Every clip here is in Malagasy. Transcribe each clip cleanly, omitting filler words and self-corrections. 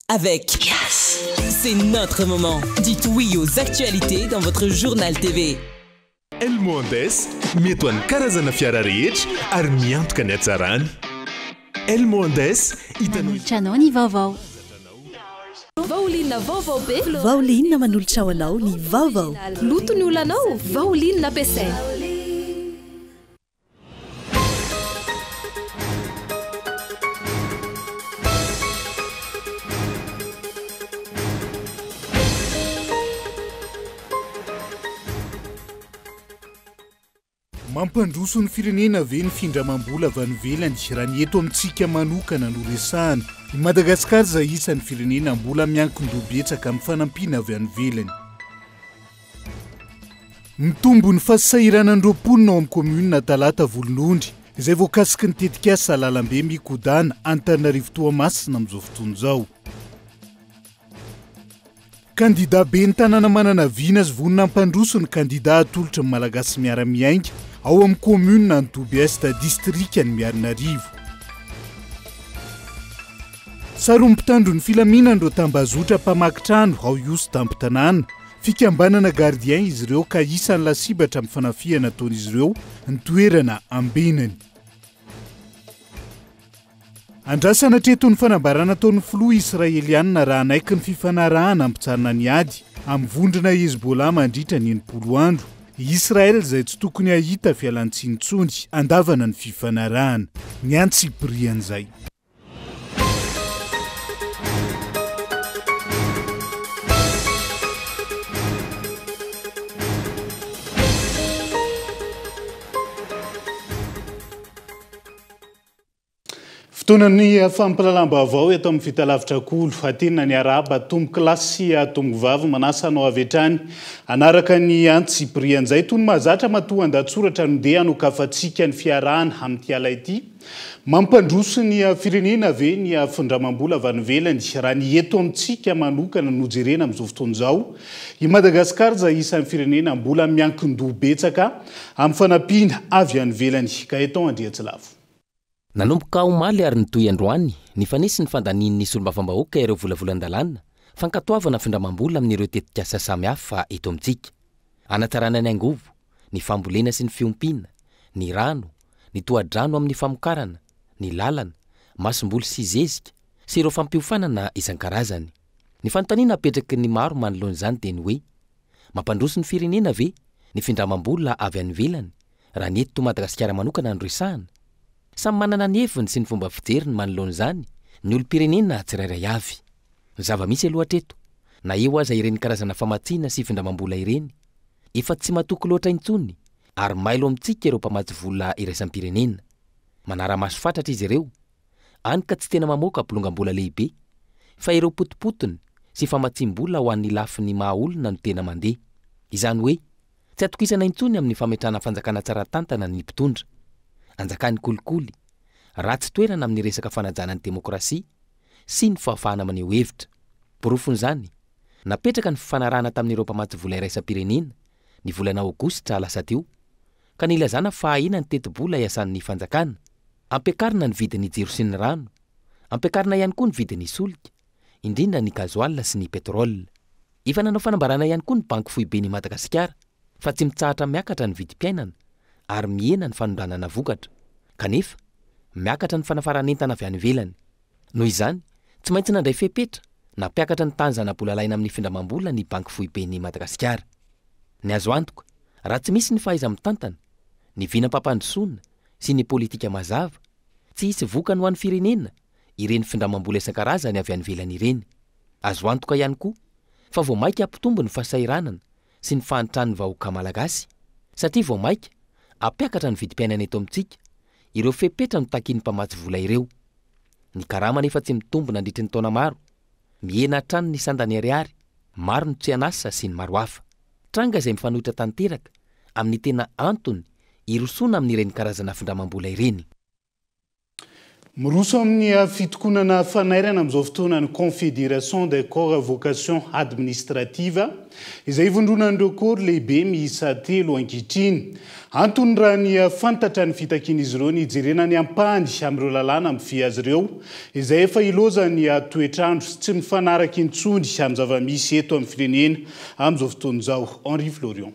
Avec Yes. C'est notre moment. Dites oui aux actualités dans votre journal TV. Elmo Andes, mety ho an'ny karazana fiara rehetra ary miantoka ny hatsarany. Elmo Andes, hitanao. Manolotra anao ny vaovao. Vaoline vaovao be. Vaoline manolotra ho anao ny vaovao. Loto ny olanao, Vaoline ampiasaina. Mampandroso ny firenena ve ny findramam-bola avy any ivelany raha ny eto amintsika manokana no resahana? I Madagasikara izay isan'ny firenena mbola miankin-doha betsaka amin'ny fanampiana avy any ivelany. Mitombo ny fahasahiranan'ireo mponina ao amin'ny kaominina Talata Volonondry izay voakasiky ny tetikasa lalambe mikodana Antananarivo Toamasina amin'izao fotoana izao. Kandida ben'ny tanàna manana vina sy vonona hampandroso ny kandida atolotry ny Malagasy Miara-Miainga ao amin'ny kaominina Antoby Est, distrikan'i Miarinarivo. Saron'ny mpitandro ny filaminana ireo tambazotra mpamaky trano ao Ihosy tampon-tanàna. Fikambanana Gardien izy ireo ka isan'ny lasibatra amin'ny fanafihana ataon'izy ireo ny toerana ambenany. Andrasana hatreto ny fanambarana ataon'ny filoha Israelianina raha hanaiky ny fifanarahana hampitsaharana ny ady amin'ny vondrona Hezbollah mandritra ny 60 andro. I Israel izay tsy tokony hahita fialantsiny intsony handavana ny fifanarahana. Ny antsipirian'izay. Fotoanan'ny fampahalalam-baovao eto amin'ny Fitalavitra Kolo. Tiana ny arahaba tompokolahy sy tompovavy manasa anao avy hatrany hanaraka ny antsipirian'izay. Toy ny mahazatra matoa an-dahatsoratra no ndeha hanokafantsika ny fiarahana amin'ity ala ity. Mampandroso ny firenena ve ny findramam-bola avy any ivelany? Raha ny eto amintsika manokana no jerena amin'izao fotoana izao, i Madagasikara izay isan'ny firenena mbola miankin-doha betsaka amin'ny fanampiana avy any ivelany. Gaëtan Andriantsilavo. Nanomboka omaly ary nitohy androany, nifanesy ny fandanian'ny solombavambahoaka ireo volavolan-dalàna fankatoavana findramam-bola amin'ireo tetikasa samihafa eto amintsika. Hanatsarana ny angovo, ny fambolena sy ny fiompiana, ny rano, ny tohadrano amin'ny famokarana, ny lalana, masomboly sy zezika, sy ireo fampiofanana isan-karazany. Ny fanontaniana apetraky ny maro manoloana izany dia ny hoe, mampandroso ny firenena ve ny findramam-bola avy any ivelany raha ny eto Madagasikara manokana no resahana? Samy manana ny heviny sy ny fomba fijeriny manoloana izany ny olom-pirenena tsirairay avy. Ny zava-misy aloha hatreto, na eo aza ireny karazana famatsiana sy findramam-bola ireny, efa tsy matoky loatra intsony ary mailo amintsika ireo mpamatsy vola iraisam-pirenena. Manara-maso fatratra izy ireo, any ka tsy tena mamoaka bolongam-bola lehibe, fa ireo potipotiny sy famatsiam-bola ho an'ny lafiny maha-olona no tena mandeha. Izany hoe, tsy atokisana intsony amin'ny fametrahana fanjakana tsara tantana ny mpitondra. Anjakan'ny kolikoly, ratsy toerana amin'ny resaka fanajana ny demokrasia sy ny fahafahana maneho hevitra. Porofon'izany, napetraka ny fifanarahana tamin'ireo mpamatsy vola iraisam-pirenena ny volana aogositra lasa teo, ka nilazana fa ahena ny tetibola iasan'ny fanjakana, ampiakarina ny vidin'ny jiro sy ny rano, ampiakarina ihany koa ny vidin'ny solika, indrindra ny gasoil sy ny pétrole. Efa nanao fanambarana ihany koa ny Banky Foiben'i Madagasikara fa tsy mitsahatra miakatra ny vidim-piainana ary mihena ny fanondranana vokatra, kanefa miakatra ny fanafaran'entana avy any ivelany. Noho izany, tsy maintsy nandray fepetra nampiakatra ny tahan'ny zanabola alaina amin'ny findramam-bola ny Banky Foiben'i Madagasikara. Ny azo antoka, raha tsy misy ny fahaiza-mitantana, ny vinam-pampandrosoana sy ny politika mazava, tsy hisy vokany ho an'ny firenena ireny findramam-bola isan-karazany avy any ivelany ireny. Azo antoka ihany koa fa vao mainka hampitombo ny fahasahiranana sy ny fahantran'ny vahoaka malagasy satria vao mainka hampiakatra ny vidim-piainana eto amintsika ireo fepetra notakian'ny mpamatsy vola ireo. Ny karama anefa tsy mitombo nandritry ny taona maro, mihena hatrany ny sandany ariary, maro ny tsy an'asa sy ny maro hafa. Tranga izay mifanohitra tanteraka amin'ny tena antony hirosoana amin'ireny karazana findramam-bola ireny. Miroso amin'ny fitokonana fanairana amin'izao fotoana ny Confédération des corps à vocation administrative, izay ivondronan'ireo corps lehibe miisa 3 ankehitriny. Antony raha ny fantatra ny fitakian'izy ireo ny hijerena ny ampahany amin'ireo lalàna mifehy azy ireo, izay efa ilozan'ny toetrandro sy tsy mifanaraka intsony amin'ny zava-misy eto amin'ny firenena amin'izao fotoana izao. Henri Florian.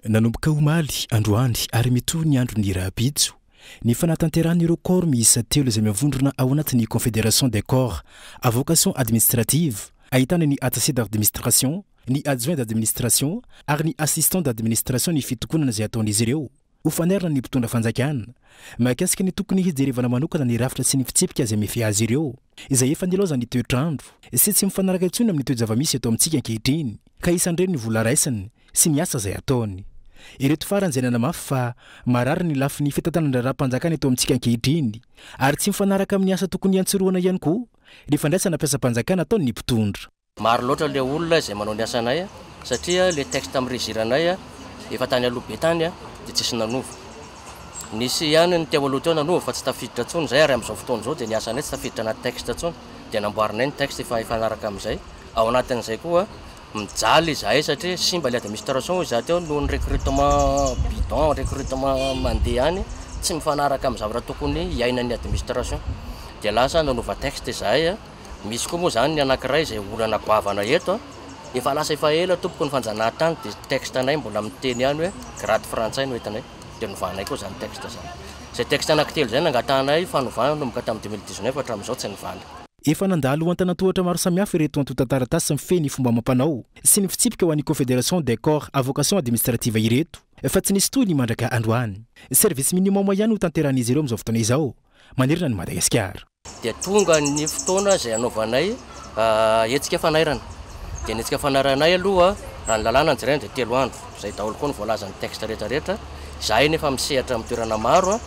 Nanomboka omaly, androany ary mitohy ny andron'ny rahampitso ny fanatanteran'ireo corps miisa 3 izay mivondrona ao anatin'ny Confédération des corps à vocation administrative, ahitana ny attaché d'administration, ny adjoint d'administration ary ny assistant d'administration ny fitokonana izay ataon'izy ireo ho fanairana ny mpitondra fanjakana mahakasika ny tokony hijerevana manokana ny rafitra sy ny fitsipika izay mifehy azy ireo, izay efa nilaozan'ny toetrandro sy tsy mifanaraka intsony amin'ny toe-java-misy eto amintsika ankehitriny, ka isan'ireny ny vola raisiny sy ny asa izay ataony. Ireto farany izay nanamafy fa marary ny lafiny fitantanan-draharaham-panjakana eto amintsika ankehitriny ary tsy mifanaraka amin'ny asa tokony hiantsorohana ihany koa ny fandraisana mpiasam-panjakana ataon'ny mpitondra. Maro loatra ilay olona izay manao ny asanay satria ilay texte amin'ny regiranay efa tany aloha be tany dia tsisy nanova. Nisy ihany ny teo aloha teo nanova fa tsy tafiditra intsony izay, ary amin'izao fotoana izao dia ny asanay tsy tafiditra anaty texte intsony, dia namboarinay ny texte efa hifanaraka amin'izay. Ao anatin'izay koa mijaly izahay satria simba ilay administration hoy izahay teo noho ny recrutement bidon, recrutement mandeha any tsy mifanaraka amin'ny zavatra tokony hiainan'ny administration. Dia lasa nanova texte izahay. Misy koa moa izany ny anankiray izay olana goavana eto, efa lasa efa ela tompoko ny fanjanahantany dia texte anay mbola miteny ihany hoe grade frantsay no entinay, dia novanay koa izany texte izany. Izay texte anankitelo izay nangatahanay fanovana nanomboka tamin'ny 2019 hatramin'izao tsy nivaly. Efa nandalo antanan-tohatra maro samihafa ireto antontan-taratasy mifehy ny fomba amam-panao sy ny fitsipika ho an'ny Confédération des corps à vocation administrative ireto, fa tsy nisy tohiny ny mandraka androany. Service minimum ihany no tanterahan'izy ireo amin'izao fotoana izao manerana an'i Madagasikara. Dia tonga ny fotoana izay hanaovanay hetsika fanairana. Dia ny hetsika fanairanay aloha, raha ny lalàna no jerena dia 3 andro, izay daholo koa no voalazan'ny texte rehetrarehetra. Izahay nefa misehatra amin'ny toerana maro,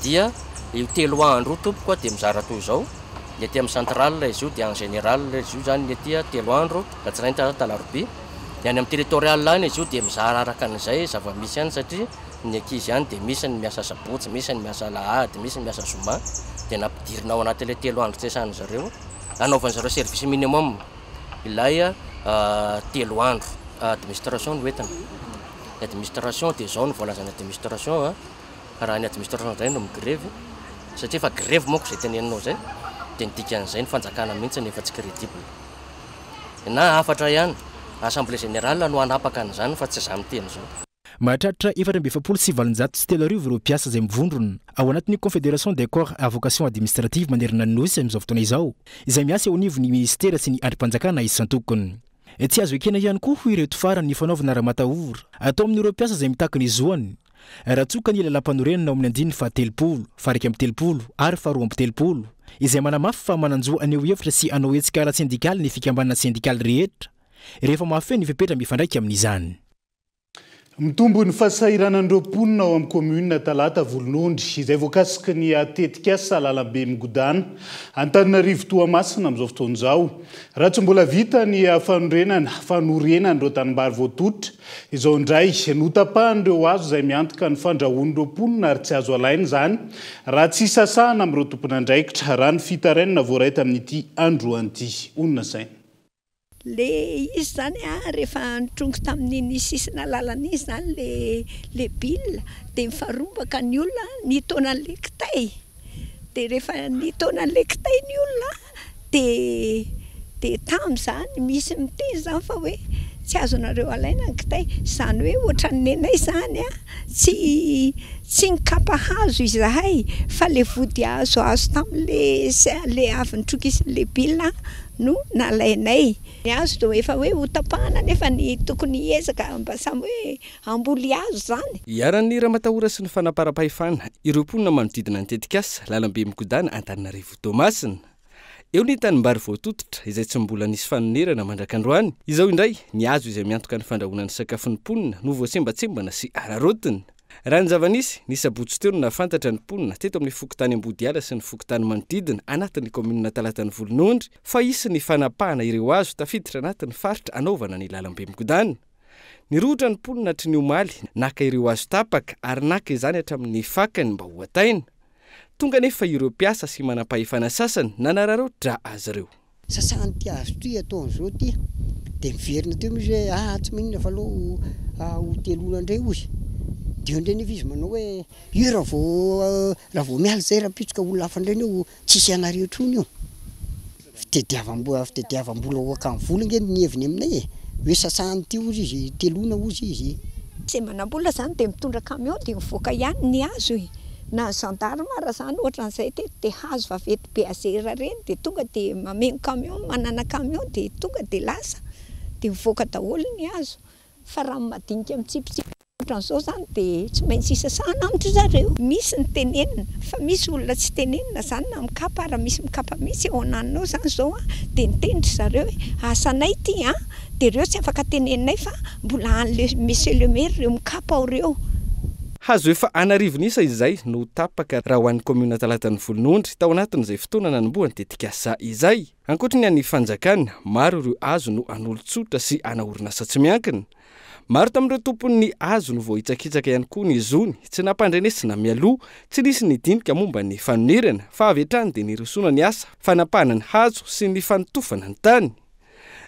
dia io 3 andro io tompoko dia mizara toy izao. Ny aty amin'ny centrale izy io dia en général izy io zany ny aty 3 andro, alatsinainy, talata, alarobia. Ny any amin'ny territorial any izy io dia mizara araka an'izay zava-misy any satria ny ankizy any dia misy ny miasa sabotsy, misy ny miasa alahady, misy ny miasa zoma, dia nampidirina ao anatin'ilay 3 andro tsy iasan'ny zareo, anaovan'ny zareo service minimum ilay 3 andro. Administration no entina. Ny administration dia izao no voalazan'ny administration, raha ny administration indray no migrevy, satria efa grevy manko izay teneninao izay, dia ny dikan'izay ny fanjakana mihitsy no efa tsy crédible. Na hafatra ihany, assemblée générale no hanapaka an'izany fa tsy za miteny izao. Mahatratra 3844 ireo mpiasa izay mivondrona ao anatin'ny Confédération des corps à vocation administrative manerana ny Nosy amin'izao fotoana izao, izay miasa eo anivon'ny ministera sy ny andrim-panjakana isan-tokony. Tsy azo ekena ihany koa hoy ireto farany ny fanaovana ramatahora atao amin'ireo mpiasa izay mitaky ny zoany. Raha tsoka ny lalàmpanorenana ao amin'ny andininy faha-30, faha-31 ary faha-32, izay manamafy fa manan-jo haneho hevitra sy hanao hetsika ara-tsendikaly ny fikambanana sendikaly rehetra rehefa mahafeno ny fepetra mifandraika amin'izany. Mitombo ny fahasahiranan'ireo mponina ao amin'ny commune Talata Volonondry izay voakasiky ny tetikasa lalambe migodana Antananarivo Toamasina amin'izao fotoana izao. Raha tsy mbola vita ny fanorenan'ireo tanimbary voatotra izao indray notapahan'ireo hazo izay miantoka ny fandrahoan'ireo mponina ary tsy azo alaina izany raha tsy sasahana amin'ireo tompon'andraikitra raha ny fitarainana voaray tamin'ity androany ity. Onona saina. Le izy zany a, rehefa nitrongy tamin'iny sisina lalana iny zany le bile, dia mifarombaka ny olona nitaona an'le kitay. Dia rehefa nitaona an'le kitay ny olona, dia tamin'izany misy miteny zany fa hoe tsy azonareo alaina ny kitay. Izany hoe ohatran'ny nenay zany a, tsy nikapa hazo izahay fa le vody hazo azo tamin'le le avy nitrokisin'le bile no nalainay. Ny hazo dia efa hoe hotapahana nefa ny tokony hiezaka mba samy hoe hamboly hazo zany. Iharan'ny ramatahora sy ny fanaparam-pahefana ireo mponina manodidina ny tetikasa lalambe migodana Antananarivo Toamasina. Eo ny tanimbary voatototra izay tsy mbola nisy fanonerana mandrak'androany. Izao indray ny hazo izay miantoka ny fandrahoana ny sakafon'ny mponina no voasembatsembana sy araraotina. Raha ny zava-nisy, ny sabotsy teo no nahafantatra ny mponina teto amin'ny fokontany Ambodiala sy ny fokontany manodidina anatin'ny kaominina Talatan'ny Volonondry fa hisy ny fanapahana ireo hazo tafiditra anatin'ny faritra anaovana ny lalambe migodana. Nirohotra ny mponina hatry ny omaly naka ireo hazo tapaka ary naka izany hatramin'ny fakany mba ho hataina. Tonga anefa ireo mpiasa sy manampahefana sasany nanararaotra azy ireo. Sasan'ity hazo ity atao an'izao ity, dia miverina teo izy hoe ah tsy maninona fa aleo ho telona indray hozy. Dia eo indray nefa izy manao hoe io raha vao raha vao miala izay rahampitso ka olona hafa indray eo tsisy anareo intsony io. Fitediavam-bola fitediavam-bola ho akany vola ange ny heviny aminay e! Hoe sasan'ity hozy izy telona hozy izy. Izay manam-bola izany dia mitondra camion dia mivoaka ihany ny hazo e! Na ny gendarme ara izany ohatran'izay teto dia hazo vaventy be azera ireny dia tonga dia mameno camion, manana camion dia tonga dia lasa dia mivoaka daholo ny hazo fa raha ny madinika mitsipitsipika ohatran'izao izany dia tsy maintsy isasahana amin-dry zareo. Misy ny tenenina fa misy olona tsy tenenina izany na mikapa ara misy mikapa mihitsy ao ananona ao izany izao an dia niteny ry zareo hoe asanay ity an dia ireo tsy afaka teneninay fa mbola any le monsieur le maire ireo mikapa ao ireo. Hazo efa an'arivony isa izay no tapaka raha ho an'ny kaominina Talatan'ny Volonondry tao anatin'izay fotoana nanombohan'ny tetikasa izay. Ankoatry ny an'ny fanjakana, maro ireo hazo no an'olon-tsotra sy ana orinasa tsy miankina. Maro tamin'ireo tompon'ny hazo no voahitsakitsaka ihany koa ny zony, tsy nampandrenesina mialoha, tsy nisy ny dinika momba ny fanonerana, fa avy hatrany dia nirosoana ny asa fanapahana ny hazo sy ny fanotofana ny tany.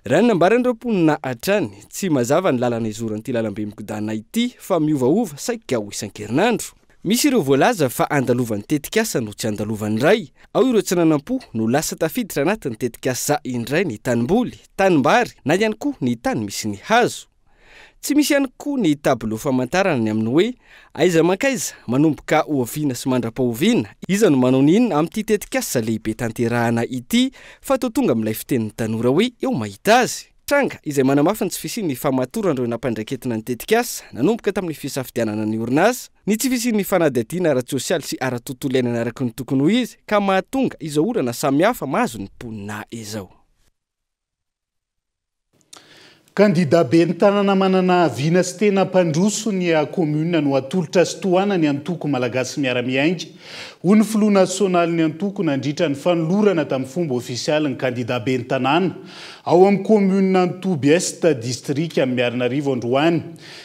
Raha ny nambaran'ireo mponina hatrany, tsy mazava ny lalana izoran'ity lalambe migodàna ity fa miovaova saika ho isan-kerinandro. Misy ireo voalaza fa andalovan'ny tetikasa no tsy andalovan'ny ray. Ao ireo tsy nanam-po no lasa tafiditra anatin'ny tetikasa indray ny tanimboly, tanimbary na ihany koa ny tany misy ny hazo. Tsy misy ihany koa ny tableau famantarana ny amin'ny hoe aiza mankaiza, manomboka oviana sy mandra-pahoviana, iza no manao ny inona amin'ity tetikasa lehibe tanterahana ity fa toa tonga amin'ilay fitenin'ny tanora hoe eo mahita azy. Tranga izay manamafy ny tsy fisian'ny famatoran'ireo nampandraiketina ny tetikasa nanomboka tamin'ny fisafidianana ny orinasa, ny tsy fisian'ny fanadihadiana ara-tsosialy sy ara-tontolo iainana araka ny tokony ho izy ka mahatonga izao olana samihafa mahazo ny mponina izao. Kandida ben'ny tanàna manana vina sy tena mpandroso ny commune no atolotra sy tohanan'ny antoko Malagasy Miara-Miainga, hoy ny filoha nasionalin'ny antoko nandritra ny fanolorana tamin'ny fomba ofisialy ny kandida ben'ny tanàna ao amin'ny commune Antoby Est, distrika Miarinarivo androany.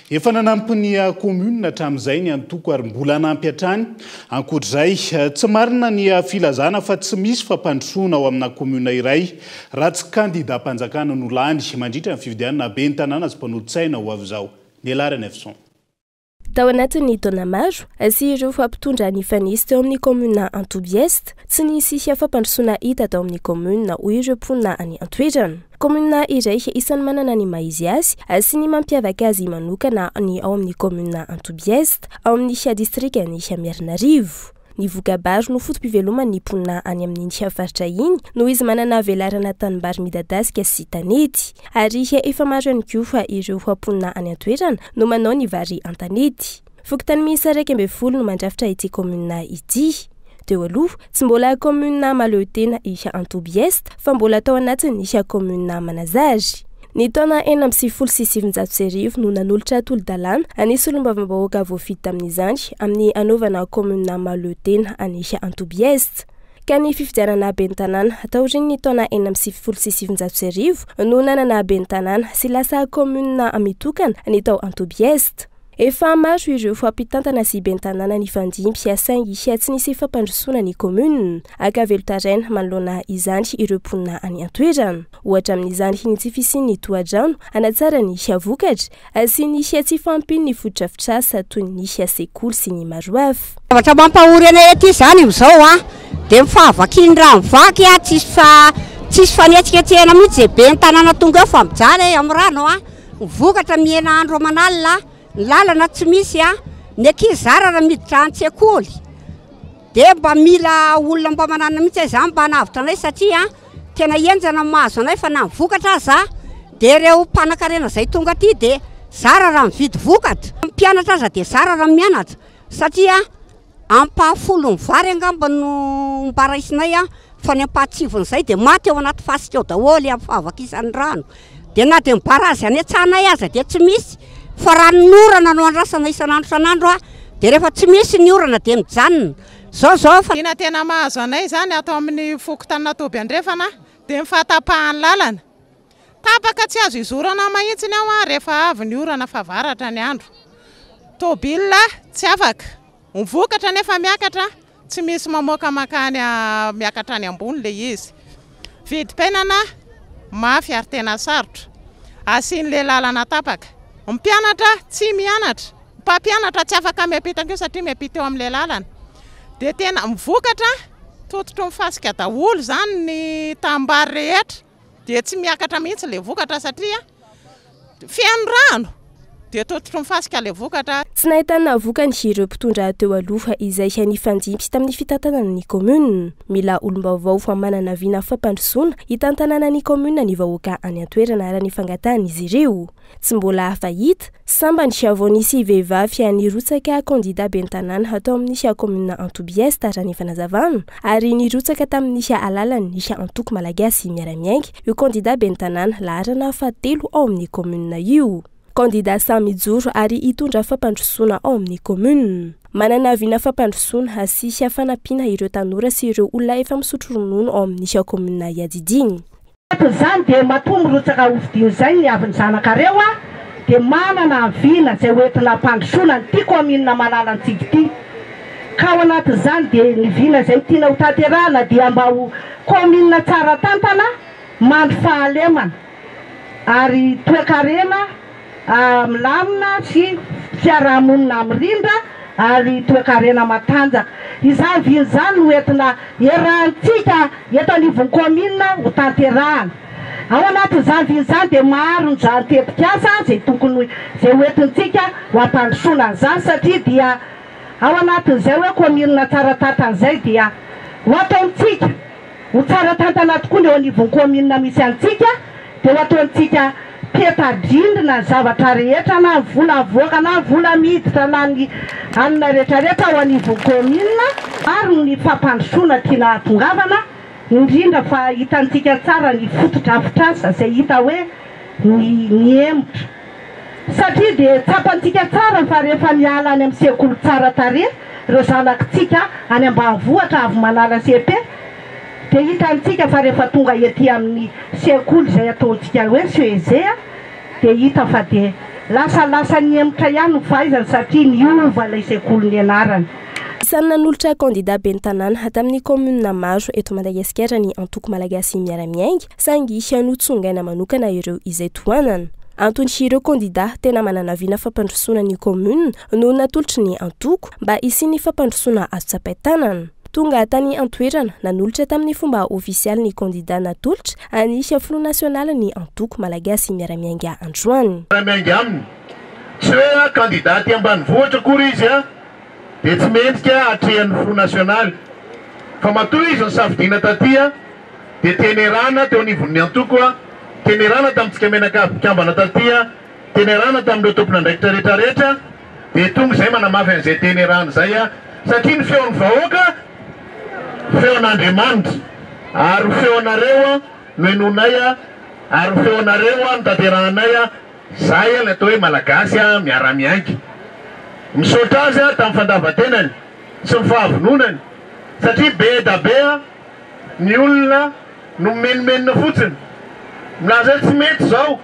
Efa nanampy ny commune hatramin'izay ny antoko ary mbola hanampy hatrany. Ankoatra izay, tsy marina ny filazana fa tsy misy fampandrosoana ao amina commune iray raha tsy kandidam-panjakana no lany mandritra ny fifidianana ben'ny tanàna sy mpanolotsaina ho avy izao. Niala Ranaivoson. Tao anatin'ny taona maro, sy ireo mpitondra nifanesy teo amin'ny kaominina Antoby Est, tsy nisy fampandrosoana hita tao amin'ny kaominina, hoy ireo mponina any an-toerana. Kaominina iray isan'ny manana ny maha izy azy sy ny mampiavaka azy manokana ny ao amin'ny kaominina Antoby Est, ao amin'ny distrikan'i Miarinarivo. Ny voka-bary no foto-piveloman'ny mponina any amin'iny faritra iny noho izy manana velarana tanimbary midadasika sy tanety. Ary efa maro ihany koa ireo mponina any an-toerana no manao ny vary an-tanety. Fokontany miisa 11 no mandrafitra ity kaominina ity. Teo aloha, tsy mbola kaominina mahaleo tena i Antoby Est fa mbola tao anatin'ny kaominina Manazary. Ny taona 1996 no nanolotra tolo-dalàna ny solombavambahoaka voafidy tamin'izany amin'ny hanaovana kaominina mahaleo tena any Antoby Est. Ka ny fifidianana ben'ny tanàna taorian'ny taona 1996 no nanana ben'ny tanàna sy lasa kaominina mitokana ny tao Antoby Est. Efa maro ireo mpitantana sy ben'ny tanàna nifandimby saingy tsy nisy fampandrosoana ny kaominina. Ka velon-taraina manoloana izany ireo mponina any an-toerana. Ohatra amin'izany ny tsy fisian'ny tohadrano hanatsara ny vokatra sy ny tsy fahampian'ny fotodrafitrasa toy ny sekoly sy ny maro hafa. Zavatra mampahory anay aty izany amin'izao an, dia ny fahavakian'ny rano vaky an, tsisy fa tsisy fanetsiketsehana mihitsy izay ben'ny tanàna tonga eo fa mijaly ay amin'ny rano an, ny vokatra mihena andro aman'alina, ny lalana tsy misy an, ny ankizy zara raha miditra an-tsekoly. Dia mba mila olona mba mananona mihitsy aho izany mba hanavotra anay satria tena henjana ny mahazo anay fa na ny vokatra aza dia ireo mpanankarena izay tonga aty dia zara raha mividy vokatra. Ny mpianatra aza dia zara raha mianatra satria ampahafolon'ny vary angamba no mba raisinay fa ny ampahatsivon'izay dia maty ao anaty fasika ao daholo amin'ny fahavakisan'ny rano. Dia na dia ny barazy any an-tsahanay aza dia tsy misy fa ranonorana no andrasana isan'andro isan'andro a, dia rehefa tsy misy ny orana dia mijanona. Zao zao fa. Ny tena mahazo anay izany ato amin'ny fokontanin'Antoby Andrefana dia ny fahatapahan'ny lalana. Tapaka tsy azo izorana mahitsiny ao a rehefa avy ny orana fahavaratra ny andro. Tôbila tsy afaka. Ny vokatra nefa miakatra. Tsy misy mamoaka mankany miakatra any ambony ilay izy. Vidim-piainana mafy ary tena sarotra. Asian'ilay lalana tapaka. Ny mpianatra tsy mianatra. Ny mpampianatra tsy afaka miampita koa satria miampita eo amin'ilay lalana. Dia tena vokatra tototry ny fasika daholo izany ny tanimbary rehetra. Dia tsy miakatra mihitsy ilay vokatra satria feno rano dia tototry ny fasika ilay vokatra. Tsy nahitana vokany ireo mpitondra teo aloha izay nifandimby tamin'ny fitantanana ny kaominina. Mila olom-baovao fa manana vina fampandrosoana hitantanana ny kaominina ny vahoaka any an-toerana raha ny fangatahan'izy ireo. Tsy mbola fahita, sambany vao nisy vehivavy nirotsaka kandida ben'ny tanàna tao amin'ny kaominina Antoby Est raha ny fanazavana, ary nirotsaka tamin'ny alalan'ny antoko Malagasy Miara-Miainga io kandida ben'ny tanàna laharana fahatelo ao amin'ny kaominina io. Kandida sahy mijoro ary hitondra fampandrosoana ao amin'ny kaominina. Manana vina fampandrosoana sy fanampiana ireo tanora sy ireo olona efa misotro ronono ao amin'ny kaominina iadidiany. Anatin'izany dia matoa mirotsaka hofidiana izay ny avy ny zanakareo a dia manana vina izay ho entina hampandrosoana an'ity kaominina Malalantsika ity. Ka ao anatin'izany dia ny vina izay tiana ho tanterahana dia mba ho kaominina tsara tantana, mandry fahalemana ary toekarena milamina sy fiarahamonina mirindra ary toekarena matanjaka. Izany vina izany no entina iarahantsika eto anivon'ny kaominina ho tanterahana. Ao anatin'izany vina izany dia maro ny izany tetikasa izay tokony izay ho entintsika ho hampandrosoana an'izany satria dia ao anatin'izay hoe kaominina tsara tantana izay dia ho ataontsika Ho tsara tantana tokoa ny eo anivon'ny kaominina misy antsika dia ho ataontsika peta-drindrina ny zavatra rehetra na ny vola avoaka na ny vola miditra na ny anona rehetrarehetra ao anivon'ny kaominina. Maro ny fampandrosoana tiana hahatongavana, indrindra fa hitantsika tsara ny fotodrafitrasa izay hita hoe ny nihemotra. Satria dia tsapantsika tsara fa rehefa miala any amin'ny sekoly tsara tarehy ireo zanakitsika any ambanivohitra avy manala cepe dia hitantsika fa rehefa tonga ety amin'ny sekoly izay ataontsika hoe CEG dia hita fa dia lasalasa nihemotra ihany ny fahaizany satria niova ilay sekoly nianarany. Isan'ny nanolotra kandida ben'ny tanàna tamin'ny kaominina maro eto Madagasikara ny antoko Malagasy Miara-Miainga, saingy notsongaina manokana ireo izay tohanana. Antony ireo kandida tena manana vina fampandrosoana ny kaominina no natolotry ny antoko mba hisian'ny fampandrosoana azo tsapain-tanana. Tonga tany an-toerana, nanolotra tamin'ny fomba ofisialy ny kandida natolotra ny filoha nasionalin'ny antoko Malagasy Miara-Miainga androany. Miara-miainga aminy. Tsy hoe kandida aty ambanivohitra akory izy dia tsy mendrika hatrehan'ny filoha nasionaly fa matoa izy nosafidiana taty dia tenerana teo anivon'ny antoko, tenerana tamintsika mianakavy mpikambana taty, tenerana tamin'ireo tompon'andraikitra rehetra rehetra, dia tonga izay manamafy an'izay tenerana izay satria ny feon'ny vahoaka feon'Andriamanitra ary ny feonareo no henoinay ary ny feonareo no tanterahanay, izay ilay atao hoe Malagasy miara-miainga. Misaotra azy tamin'ny fandavan-tenany sy ny fahavononany satria be da be Ny olona no mimenomenona fotsiny, milaza hoe tsy mety izao,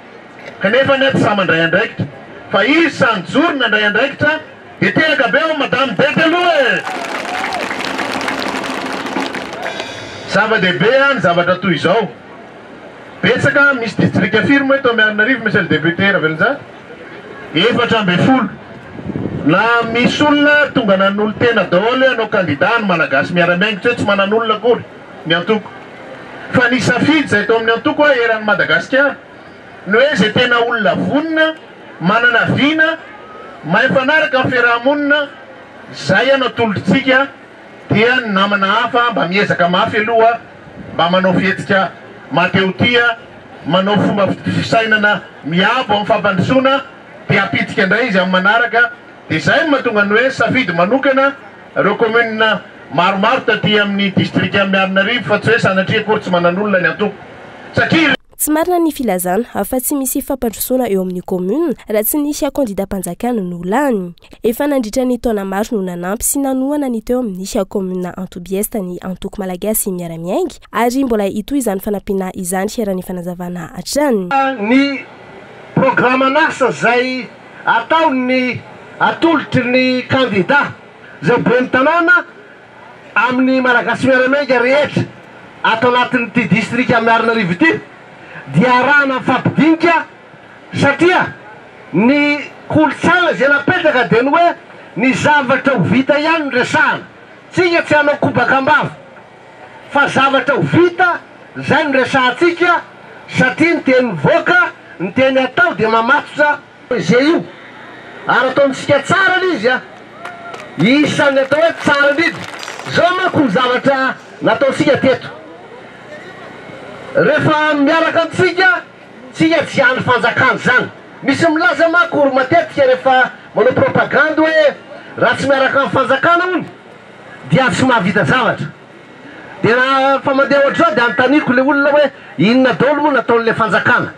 kanefa anie tsy sahy mandray andraikitra. Fa izy sahy nijoro nandray andraikitra dia teraka be ao madame Dety aloha e! Zava-dehibe ny zavatra toy izao. Betsaka, misy distrika firy moa eto Miarinarivo Monsieur le député Ravelonjato? 14. Na misy olona tonga nanolo-tena daholo hoe hanao candidat ny Malagasy miara-miainga, tsy hoe tsy manan'olona akory ny antoko. Fa ny safidy izay tao amin'ny antoko hoe eran'i Madagasikara, ny hoe izay tena olona vonona, manana vina, mahay mifanaraka amin'ny fiaraha-monina, izay no atolotritsika dia ny namana hafa mba miezaka mafy aloha mba manao fihetsika mahatehotia, manao fomba fisainana miabo amin'ny fampandrosoana dia hapitika indray izy amin'ny manaraka dia izay no mahatonga ny hoe safidy manokana ireo commune maromaro taty amin'ny distrikan'i Miarinarivo fa tsy hoe sanatria akory tsy manan'olona ny antoko satria Tsy marina ny filazana fa tsy misy fampandrosoana eo amin'ny commune raha tsy ny kandidam-panjakana no lany. Efa nandritra ny taona maro no nanampy sy nanohana ny teo amin'ny commune Antoby Est ny antoko Malagasy Miara-Miainga ary mbola hitohy izany fanampiana izany raha ny fanazavana hatrany. Ny programan'asa izay ataon'ny atolotry ny kandida izay ben'ny tanàna. amin'ny Malagasy Miara-Miainga rehetra ato anatin'ity distrika Miarinarivo ity dia arahana mifampidinika satria ny kolontsaina izay napetraka dia ny hoe ny zavatra ho vita ihany no resahana. Tsika tsy hanao kobaka am-bava fa zavatra ho vita izay no resahantsika satria ny teny mivoaka, ny teny atao dia mamatotra. Izay io ary ataontsika tsara ilay izy a! Isan'ny atao hoe tsara indrindra. Izao manko ny zavatra nataontsika teto. Rehefa miaraka amintsika, tsika tsy hiandry fanjakana izany. Misy milaza manko ry matetika rehefa manao propagandy hoe raha tsy miaraka amin'ny fanjakana hono dia tsy mahavita zavatra. Dia rehefa mandeha ohatr'izao dia anontaniako ilay olona hoe inona daholo moa nataon'ilay fanjakana.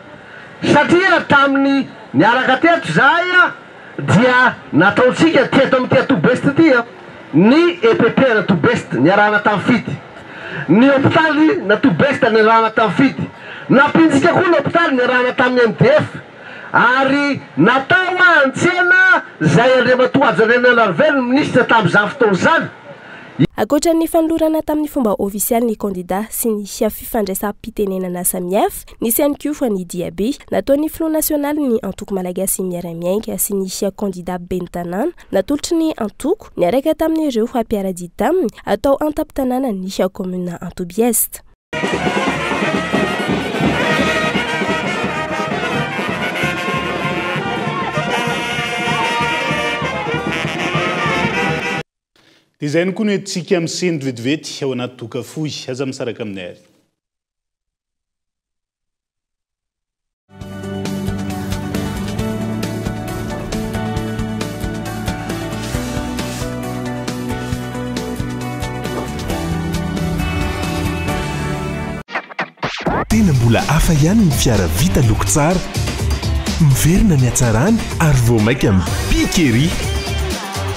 Satria tamin'ny niaraka teto izahay dia nataontsika teto amin'ity Atout Best ity ny EPP an'Atout Best niarahana tamin'ny Fidy. Ny hopitaly n'Atout Best niarahana tamin'ny Fidy. Nampiantsika koa ny hopitaly niarahana tamin'ny MDF. Ary natao an-tsena izay Andriamatoa Hajo Andrianainarivelo minisitra tamin'izany fotoana izany. Ankoatra ny fanolorana tamin'ny fomba ofisialy ny kandidà sy ny fifandraisam-pitenenana samihafa, nisy ihany koa ny diabe nataon'ny filoha nasionalin'ny antoko Malagasy Miara-Miainga sy ny kandidà ben'ny tanàna natolotry ny antoko niaraka tamin'ireo mpiara-dia taminy atao an-tampon-tanànan'ny kaominina Antoby Est. Dia izay ihany koa no entintsika misento vetivety ao anaty doka fohy. Aza misaraka aminay ary. Tena mbola hafa ihany ny fiara vita loko tsara. Miverina ny hatsarany ary vao mainka mipika ery.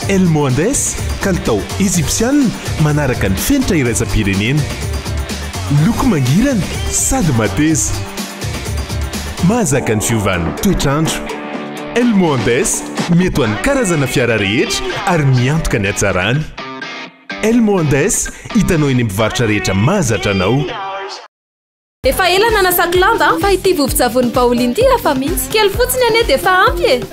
El Mohandes, kalitao Ejipsiana manaraka ny fenitra iraisam-pirenena. Loko mangirana sady mateza. Mahazaka ny fiovan'ny toetr'andro. El Mohandes, mety ho an'ny karazana fiara rehetra ary miantoka ny hatsarany. El Mohandes, hitanao eny amin'ny mpivarotra rehetra mahazatra anao. Efa ela nanasako lamba fa ity vovon-tsavony baolina ity hafa mihitsy. Kely fotsiny anie dia efa ampy e!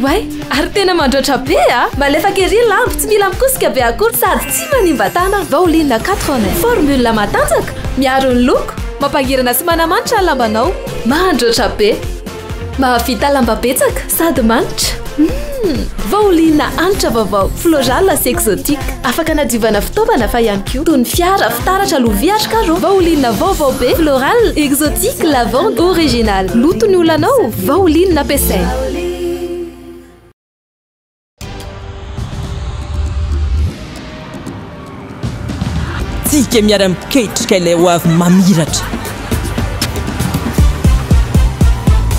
Oay! Ary tena mandroatra be a! Malefaka ery lamba, tsy mila mikosika be akory sady tsy manimba tanana. Baolina quatre en un. Formule matanjaka, miaro ny loko, mampangirana sy manamanitra ny lambanao. Mandroatra be! Mahavita lamba betsaka sady manitra. Humm! Vaolina hanitra vaovao, floral sy exotique. Afaka anadiovana fitaovana fa ihany koa toy ny fiara, fitaratra, lovia ary carreaux. Vaolina vaovao be, floral, exotique, lavande, original. Loto ny olanao, vaolina ampiasaina. Tsika miara-miketrika ilay ho avy mamiratra.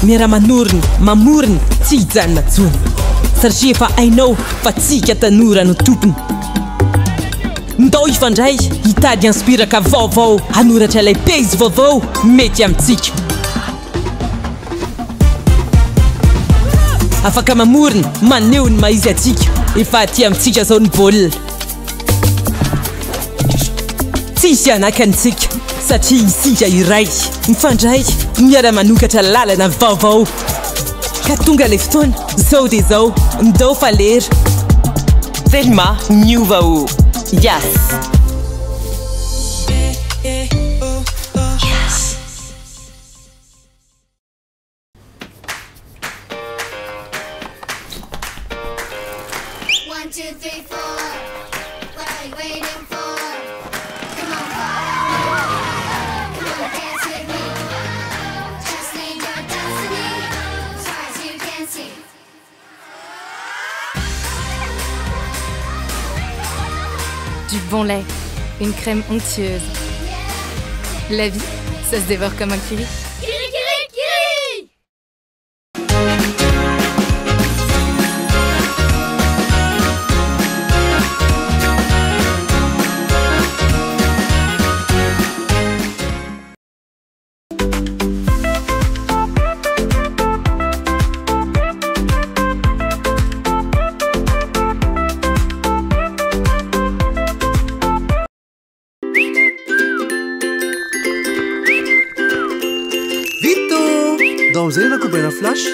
Miara-manorina, mamorona, tsy hijanona intsony. Satria efa hainao fa tsika tanora no tompony. Ndao hifandray, hitady inspiraka vaovao, hanoratra ilay pejy vaovao mety amintsika. Afaka mamorona, maneho ny maha izy antsika. Efa aty amintsika izao ny baolina. Tsy hisy hanakana antsika satria isika iray, mifandray, miara-manokatra lalana vaovao. Ka tonga ilay fotoana, izao dia izao, ndao fa lera. Telma miova o! Yas! Du bon lait, une crème onctueuse. La vie, ça se dévore comme un curry. Andao amin'izay ianao kobaina flash.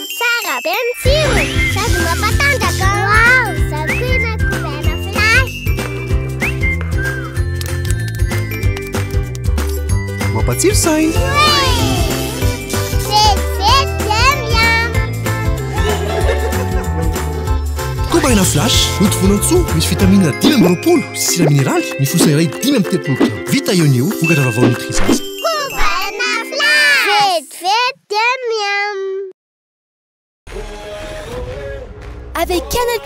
Tsara be ny tsirony sady mampatanjaka. Waouh, za koa ina kobaina flash. Mampatsiro saina. Vetivety dia miam. Kobaina flash, notovonantsoa misy vitamine 25 sy sira mineraly, mifosa iray 35 grama. Vita eo ny eo, vokatra vaovao Nutrizaza. Kobaina flash, vetivety dia miam. Avec Canal+,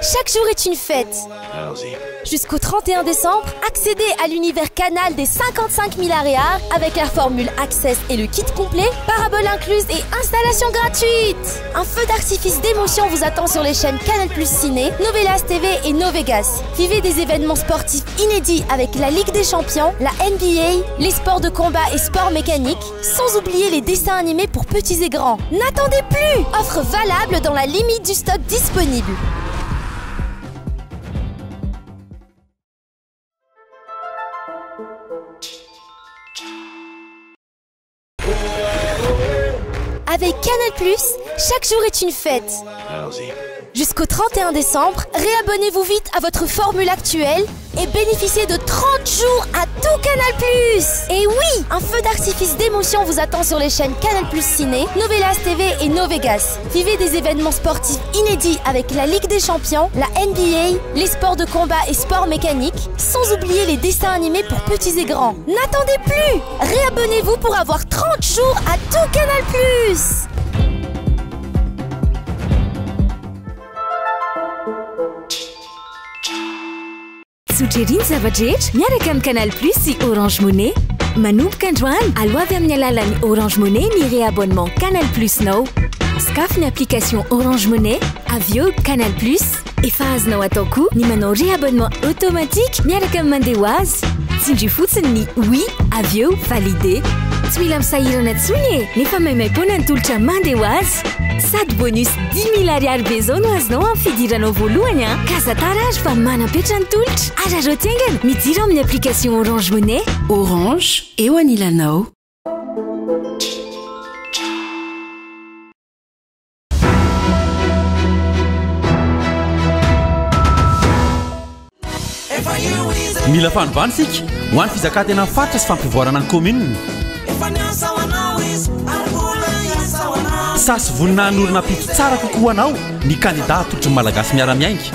chaque jour est une fête. Allons-y. Jusqu'au 31 décembre, accédez à l'univers Canal des 55 000 ariary avec la formule Access et le kit complet, parabole incluse et installation gratuite. Un feu d'artifice d'émotion vous attend sur les chaînes Canal+ Ciné, Novelas TV et Novegas. Vivez des événements sportifs inédits avec la Ligue des Champions, la NBA, les sports de combat et sports mécaniques, sans oublier les dessins animés pour petits et grands. N'attendez plus! Offre valable dans la limite du stock disponible. Avec Canal+, chaque jour est une fête. Allons-y. Jusqu'au 31 décembre, réabonnez-vous vite à votre formule actuelle et bénéficiez de 30 jours à tout Canal+. Et oui, un feu d'artifice d'émotion vous attend sur les chaînes Canal+ Ciné, Novelas TV et Novegas. Vivez des événements sportifs inédits avec la Ligue des Champions, la NBA, les sports de combat et sports mécaniques, sans oublier les dessins animés pour petits et grands. N'attendez plus! Réabonnez-vous pour avoir 30 jours à tout Canal+. Tsotra ery ny zava-drehetra miaraka amin'ny Canal Plus sy Orange Money. Manomboka androany, aloavy amin'ny alalan'ny Orange Money ny réabonnement Canal Plus-nao. Sokafy ny application Orange Money, avy eo Canal Plus. Efa azonao atao koa ny manao réabonnement automatique miaraka amin'ny mandeha ho azy. Tsindrio fotsiny ny oui, avy eo valider. Tsy mila misahirana intsony e! Nefa maimaim-poana ny tolotra mandeha ho azy. Sady bonus 10 000 ariary be izao no azonao amin'ny fidiranao voalohany an! Ka aza tara ary fa manam-petra ny tolotra. Araraoty haingana, midira ao amin'ny application Orange Money. Orange, eo anilanao. Mila fanovana isika ho an'ny fizakantena ny faritra sy fampivoarana ny commune. Sahy sy vonona hanorina ampitso tsara kokoa ho anao ny kandida atolotry ny Malagasy miara-miainga.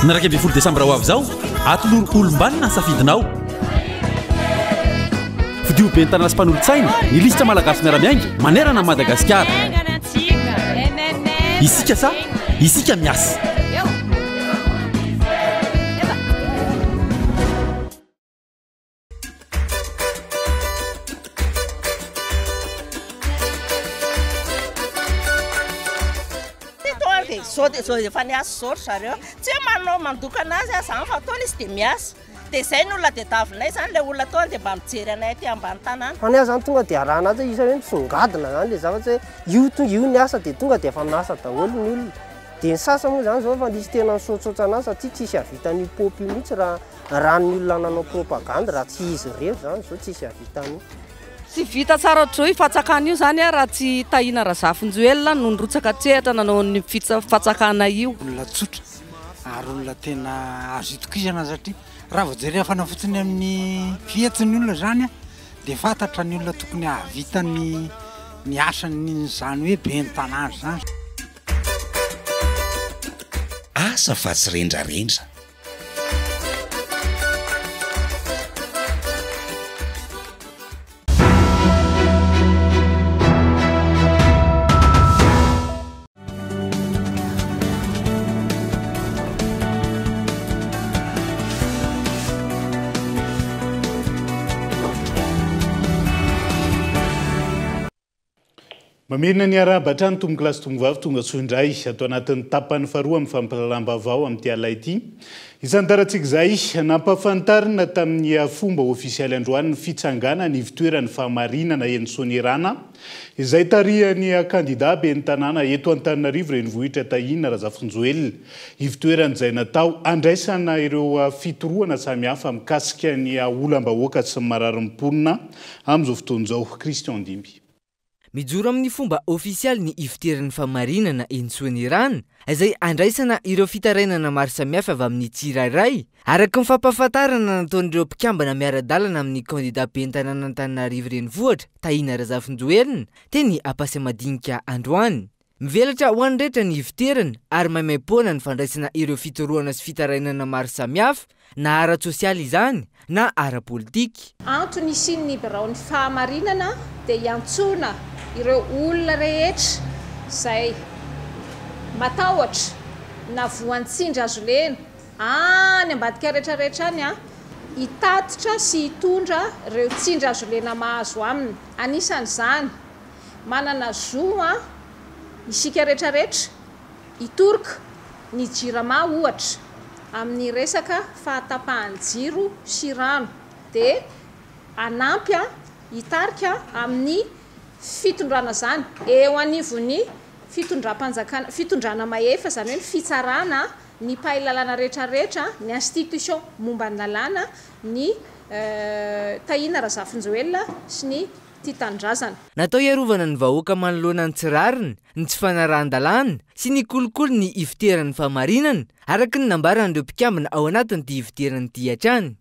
Ny 11 desambra ho avy izao, atolory olom-banona ny safidinao. Fidio ben'ny tanàna sy mpanolotsaina ny lisitra Malagasy miara-miainga manerana an'i Madagasikara. Isika sa isika miasa. Zao dia zao efa niasa zao ry zareo. Tsy hoe manao mandoka anazy aho zany fa ataony izy dia miasa. Dia izay ny olona tadiavinay izany, ilay olona tonga dia mba mijery anay aty ambany tanàna. Fa ny ahy zany tonga dia arahana azy hoe isan'ny hoe misongadina zany le zavatra hoe io tonga io ny asa dia tonga dia efa miasa daholo ny olona. Dia ny sasany moa zany zao efa nisy tena nisaotsaotra anazy satria tsisy hahavita an'io paopy io mihitsy raha raha ny olona nanao propagandy raha tsy izy irery zany zao tsisy hahavita an'io. Tsy vita tsara ohatr'izao io fatsakana io zany raha tsy Tahina Razafinjoelina no nirotsaka an-tsehatra nanao an'io fatsakana io. Olona tsotra ary olona tena azo itokisana satria raha vao jerefana fotsiny amin'ny fihetsiny ny olona izany dia fantatra ny olona tokony hahavita ny ny asany izany hoe ben'ny tanàna izany. Asa fa tsy rendrarendra. Mamerina ny arahaba hatrany tompokolahy sy tompokovavy tonga soa indray ato anatin'ny tapany faharoa amin'ny fampahalalam-baovao amin'ity alina ity. Isantarantsika izay nampahafantarina tamin'ny fomba ofisialy androany ny fitsanganana ivontoeran'ny fahamarinana eny Soanierana izay tarihan'ny kandida ben'ny tanàna eto Antananarivo Renivohitra Tahina Razafinjoelina. Ivontoerana izay natao handraisana ireo fitorohana samihafa mikasika ny olam-bahoaka sy ny mararin'ny mponina amin'izao fotoana izao. Christian Ndimby. Mijoro amin'ny fomba ofisialy ny Ivoteran'ny Fahamarinana eny Soanierana, izay andraisana ireo fitarainana maro samihafa avy amin'ny tsirairay, araka ny fampahafantarana nataon'ireo mpikambana miara-dalana amin'ny kandida ben'ny tanàn'Antananarivo Renivohitra, Tahina Razafinjoelina, teny Ampasimadinika androany. Mivelatra ho an'ny rehetra ny ivontoerana ary maimaimpoana ny fandraisana ireo fitorohana sy fitarainana maro samihafa, na ara-tsosialy izany na ara-politika. Antony hisian'ny biraon'ny fahamarinana dia hiantsoana ireo olona rehetra izay matahotra na voan'ny tsindry hazolena any ambadika rehetra rehetra any hitatitra sy hitondra ireo tsindry hazolena mahazo aminy. Anisan'izany Manana zo an isika rehetra rehetra hitoroka ny jirama ohatra amin'ny resaka fahatapahan'ny jiro sy rano dia hanampy an hitarika amin'ny fitondrana izany eo anivon'ny fitondram-panjakana fitondrana mahefa izany hoe ny fitsarana ny mpahay lalàna rehetra rehetra ny institution momba ny lalàna ny Tahina Razafinjoelina sy ny tia tanindrazana. Natao hiarovana ny vahoaka manoloana ny tsy rariny, ny tsy fanarahan-dalàna sy ny kolikoly ny ivoteran'ny fahamarinana, araka ny nambaran'ireo mpikambana ao anatin'ity ivoterana ity hatrany.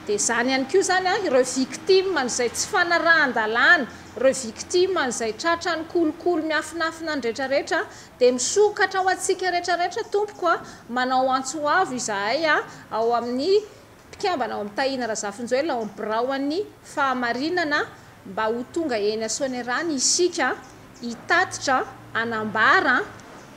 Dia izany ihany koa izany an, ireo victime an'izay tsy fanarahan-dalàna, ireo victime an'izay tratran'ny kolikoly miafinafina ny rehetra rehetra dia misokatra ho antsika rehetra rehetra tompoko an, manao antso avo izahay an, ao amin'ny Mpikambana ao amin'ny Tahina Razafinjoelina ao amin'ny biraon'ny Fahamarinana mba ho tonga eny Soanierana isika hitatitra, hanambara,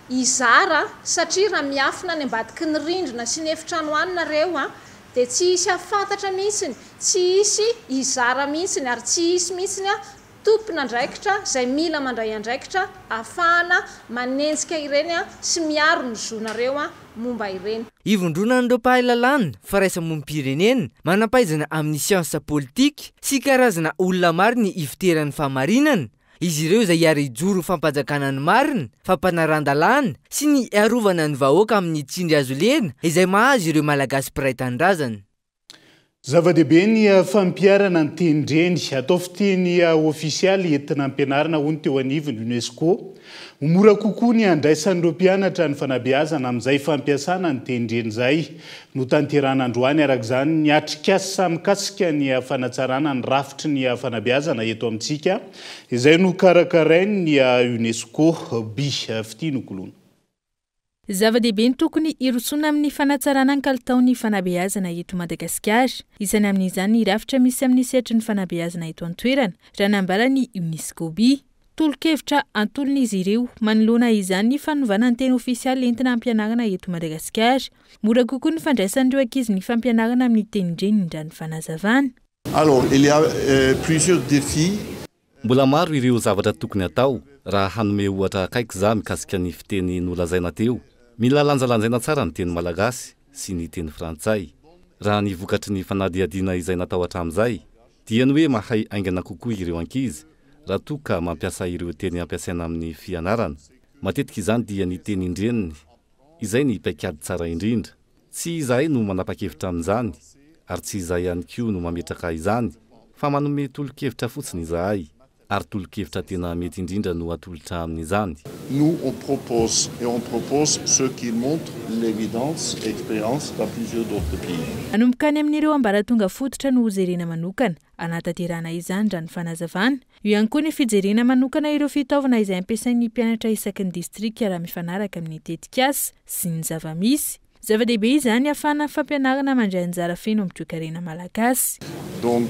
hizara satria raha miafina any ambadiky ny rindrina sy ny efitrano any nareo dia tsy hisy hahafantatra mihitsiny, tsy hisy hizara mihitsiny ary tsy hisy mihitsiny Tompon'andraikitra izay mila mandray andraikitra ahafahana manenjika ireny sy miaro ny zonareo momba ireny. Ivondronan'ireo mpahay lalàna, firaisamonim-pirenena, manam-pahaizana amin'ny siansa politika sy karazana olona maro ny ifoteran'ny fahamarinana, izy ireo izay hiara-hijoro ho fampanjakana ny marina, fampanarahan-dalàna sy ny hiarovana ny vahoaka amin'ny tsindry azo lena izay mahazo ireo Malagasy mpiray tanindrazana. Zava-dehibe ny fampiharana ny tenin-dreny. Atao fiteny ofisialy entina ampianarina hono teo anivon'ny Unesco. Ho mora kokoa ny handraisan'ireo mpianatra ny fanabeazana amin'izay fampiasana ny tenin-dreny izay. Notanterahana androany araka izany ny atrikasa mikasika ny fanatsarana ny rafitry ny fanabeazana eto amintsika izay nokarakarain'ny Unesco. By Fitia Nokoloana. Zava-dehibe ny tokony hirosoana amin'ny fanatsarana ny kalitaon'ny fanabeazana eto Madagasikara. Isany amin'izany ny rafitra misy amin'ny sehatry ny fanabeazana eto an-toerana, raha nambaran'ny Unescobi. Tolo-kevitra atolon'izy ireo manoloana izany ny fanovana ny teny ofisialy entina hampianarana eto Madagasikara. Mora kokoa ny fandraisan'ireo ankizy ny fampianarana amin'ny tenin-dreniny raha ny fanazavana. Alors, il y a plusieurs défis. Mbola maro ireo zavatra tokony hatao, raha hanome ohatra akaiky za mikasika ny fiteny nolazaina teo. Mila lanjalanjaina tsara ny teny malagasy sy ny teny frantsay. Raha ny vokatry ny fanadihadiana izay natao hatramin'izay, dia ny hoe mahay haingana kokoa ireo ankizy raha toa ka mampiasa ireo teny ampiasaina amin'ny fianarana. Matetika izany dia ny tenin-dreniny. Izay ny paikady tsara indrindra. Tsy izahay no manapa-kevitra amin'izany, ary tsy izahay ihany koa no mametraka izany, fa manome tolo-kevitra fotsiny izahay, ary tolo-kevitra tena mety indrindra no atolotra amin'izany. Nous on propose et on propose ce qui montre l'évidence expérience dans plusieurs d'autres pays. Hanomboka any amin'ireo ambaratonga fototra no hojerena manokana hanatanterahana izany raha ny fanazavana. Eo ihany koa ny fijerena manokana ireo fitaovana izay ampiasain'ny mpianatra isaky ny distrika raha mifanaraka amin'ny tetikasa sy ny zava-misy. Zava-dehibe izany ahafahana fampianarana mandray anjara feno amin'ny toekarena malagasy. Donc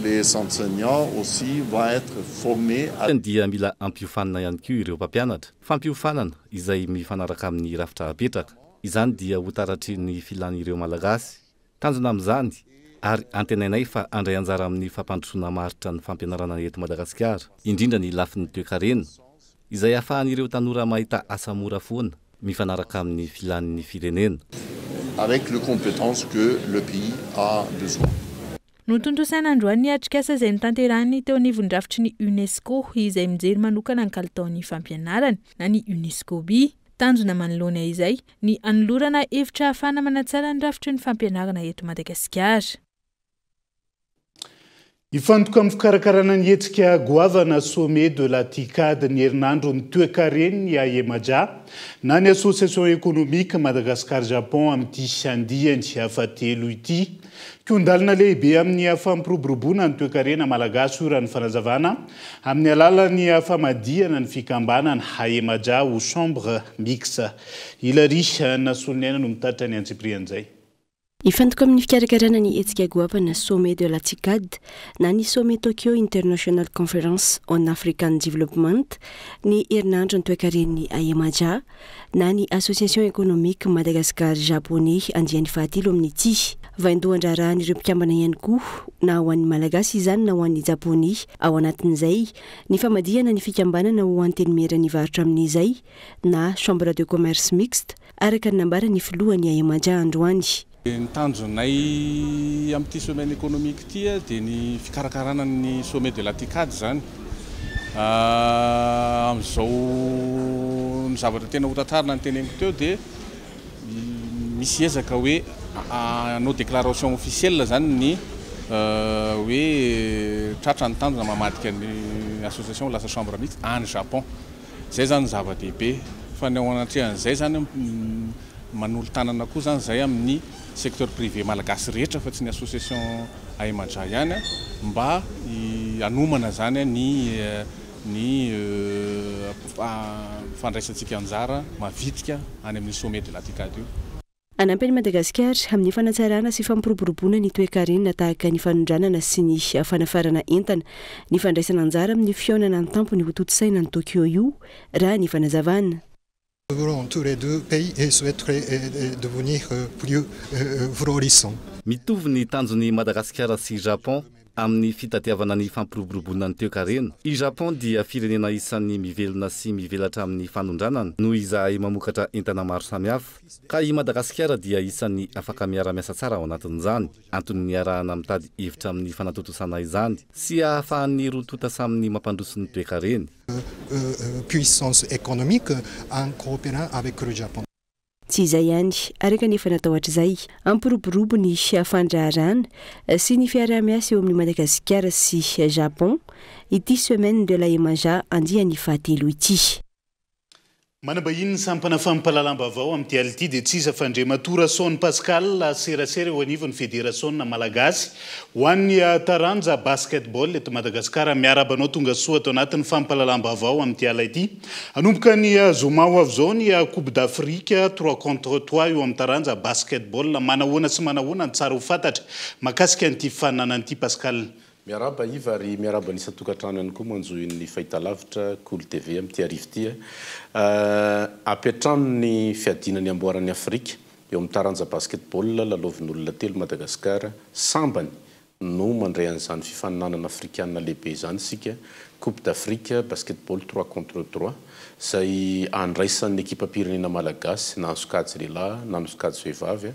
les enseignants aussi vont être formés à. Dia mila ampiofanina ihany koa ireo mpampianatra. Fampiofanana izay mifanaraka amin'ny rafitra apetraka. Izany dia ho taratry ny filan'ireo Malagasy. Tanjona amin'izany, ary antenainay fa handray anjara amin'ny fampandrosoana maharitra ny fampianarana eto Madagasikara, indrindra ny lafiny toekarena, izay ahafahan'ireo tanora mahita asa mora foana mifanaraka amin'ny filan'ny firenena. Avec le compétences que le pays a besoin. Notontosaina androany ny atrikasa izay notanterahin'ny teo anivon'ny rafitry ny Unesco izay mijery manokana ny kalitaon'ny fampianarana na ny Unescobi. Tanjona manoloana izay ny hanolorana hevitra ahafahana manatsara ny rafitry ny fampianarana eto Madagasikara. Hifantoka amin'ny fikarakarana ny hetsika goavana Sommet de la TICAD ny herinandron'ny toekaren'ny AEMAJA na ny Association Economique Madagascar Japon amin'ity andiany fahatelo ity. Kihon-dalana lehibe amin'ny fampiroboroboana ny toekarena malagasy io raha ny fanazavana amin'ny alalan'ny famadihana ny fikambanana AEMAJA ho Chambre Mixte. Hilary Nasoloniaina no mitatitra ny antsipirian'izay. Hifantoka amin'ny fikarakarana ny hetsika goavana Sommet de la TICAD na ny Sommet Tokyo International Conference on African Development ny herinandron'ny toekaren'ny AEMAJA na ny Association Economique Madagascar Japonais andiany fahatelo amin'ity. Vaindohan-draharahan'ireo mpikambana ihany koa na ho an'ny Malagasy izany na ho an'ny Japoney. Ao anatin'izay ny famadihana ny fikambanana ho antenimieran'ny varotra amin'izay na Chambre de commerce mixte araka ny nambaran'ny filohan'ny AEMAJA androany. Ny tanjonay amin'ity semaine économique ity dia ny fikarakarana ny sommet de la TICAD izany. Amin'izao ny zavatra tena ho tratrarina ny teneniko teo dia misy ezaka hoe hanao déclaration officielle izany ny hoe tratra ny tanjona mamadika ny association ho lasa chambre mixte any Japon. Zay zany zava-dehibe fa ny ao anatrehan'izay zany manolo-tanana koa zany zay amin'ny secteur privé malagasy rehetra fa tsy ny association AEMAJA ihany mba hanomana zany ny ny fandraisantsika anjara mavitrika any amin'ny sommet de la TICAD io. Hanampy an'i Madagasikara amin'ny fanatsarana sy fampiroboroboana ny toekarena tahaka ny fanondranana sy ny fanafarana entana ny fandraisana anjara amin'ny fihaonana an-tampony hotontosaina any Tokyo io, raha ny fanazavana. Tous les deux pays souhaiteraient devenir plus florissants. Mitovy ny tanjon'i Madagasikara sy Japon amin'ny fitadiavana ny fampiroboroboana ny toekarena. I Japon dia firenena isan'ny mivelona sy mivelatra amin'ny fanondranana noho izahay mamokatra entana maro samihafa. Ka i Madagasikara dia isan'ny afaka miara-miasa tsara ao anatin'izany. Antony niarahana mitady hevitra amin'ny fanatontosana izany sy ahafahan'ny roa tonta samy mampandroso ny toekareny. Puissance économique en coopérant avec le Japon. Tsy izay ihany, araka ny efa natao hatrizay, hampiroborobo ny fandraharahana sy ny fiaraha-miasa eo amin'i Madagasikara sy Japon ity Semaine de la Emaja andiany fahatelo ity. Manambahiny ny sampana fampahalalam-baovao amin'ity alina ity dia tsy iza fa Andriamatoa Rasaony Pascal, serasera eo anivon'ny Federasiona Malagasy ho an'ny taranja Basket-ball eto Madagasikara. Miarahaba anao tonga soa ato anatin'ny fampahalalam-baovao amin'ity alina ity. Hanomboka ny zoma ho avy izao ny Coupe d'Afrique trois contre trois eo amin'ny taranja Basket-ball. Manahoana sy manahoana ny tsara ho fantatra mahakasika an'ity fifaninanana ity Pascal? Miarahaba Yves ary miarahaba ny isan-tokantrano ihany koa manjohy ny fahitalavitra Kolo TV amin'ity hariva ity. Ampiantrano ny fiadiana ny amboaran'i Afrika eo amin'ny taranja basketball lalaovin'olona telo Madagasikara. Sambany no mandray an'izany fifaninanana afrikanina lehibe izany isika, Coupe d'Afrique basketball trois contre trois, izay andraisan'ny ekipam-pirenena malagasy na ny sokajy lehilahy na ny sokajy vehivavy.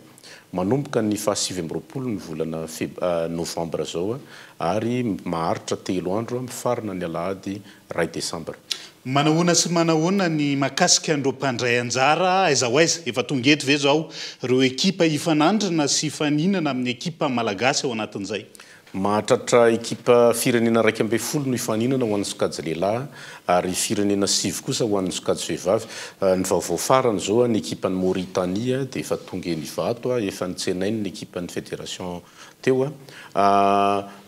Manomboka ny faha 29 ny volana feb novambra izao ary maharitra telo andro, mifarana ny alahady iray desambra. Manahoana sy manahoana ny mahakasika an'ireo mpandray anjara, aiza ho aiza? Efa tonga eto ve izao ireo ekipa hifanandrina sy hifaninana amin'ny ekipa malagasy ao anatin'izay? Mahatratra ekipa firenena 11 no hifaninana ho an'ny sokajy lehilahy ary firenena sivy kosa ho an'ny sokajy vehivavy. Ny vaovao farany izao, ny ekipan'i Mauritanie dia efa tonga eny Ivato, efa notsenainy ny ekipan'ny federation teo.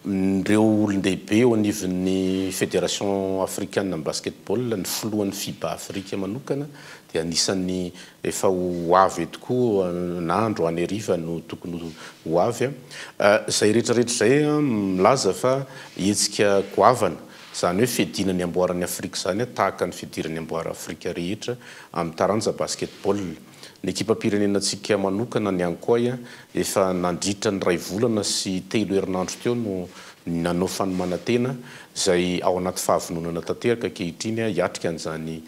Ireo olon-dehibe eo anivon'ny federation africaine ny basketball, ny filohan'ny Fiba Afrika manokana dia anisan'ny Efa ho avy eto koa na androany hariva no tokony ho avy. Izay rehetra rehetra izay milaza fa hetsika goavana, izany hoe fiadiana ny amboaran'i Afrika izany tahaka ny fidirana ny amboara Afrika rehetra amin'ny taranja basketball. Ny ekipam-pirenenantsika manokana, ny Ankoay, efa nandritra ny iray volana sy telo herinandro teo no nanao fanomanan-tena, izay ao anaty fahavononana tanteraka ankehitriny hiatrika an'izany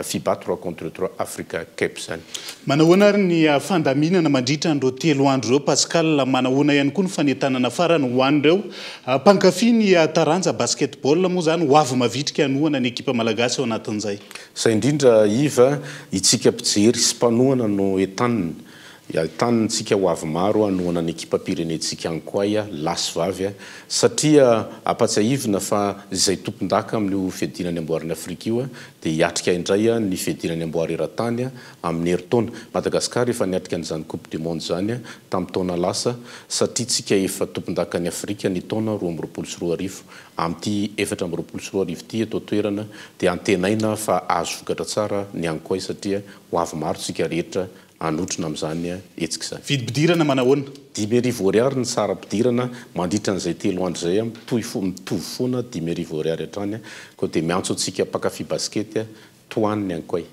Fiba trois contre trois Africa Cup izany. Manahoana ary ny fandaminana mandritra an'ireo telo andro ireo Pascal? Manahoana ihany koa ny fanentanana farany ho an'ireo mpankafy ny taranja basketball moa izany ho avy mavitrika hanohana ny ekipa malagasy ao anatin'izay? Izay indrindra Yves, itsika mpijery sy mpanohana no entanina. Entanina tsika ho avy maro hanohana ny ekipam-pirenentsika Ankoay, lahy sy vavy, satria ampatsiahivina fa izay tompon-daka amin'io fiadiana ny amboaran'i Afrika io dia hiatrika indray ny fiadiana ny amboara eran-tany amin'ny herintaona. Madagasikara efa niatrika an'izany coupe du monde izany tamin'ny taona lasa satria tsika efa tompon-dakan'i Afrika ny taona 2022. Amin'ity 2024 ity eto an-toerana dia antenaina fa hahazo vokatra tsara ny Ankoay satria ho avy maro tsika rehetra hanotrona amin'izany hetsika izany. Vidim-pidirana manahoana? 5000 ariary ny saram-pidirana mandritra an'izay telo andro izay, mitohy fo, mitovy foana 5000 ariary hatrany, koa dia miantso antsika mpankafy basikety tohano ny Ankoay.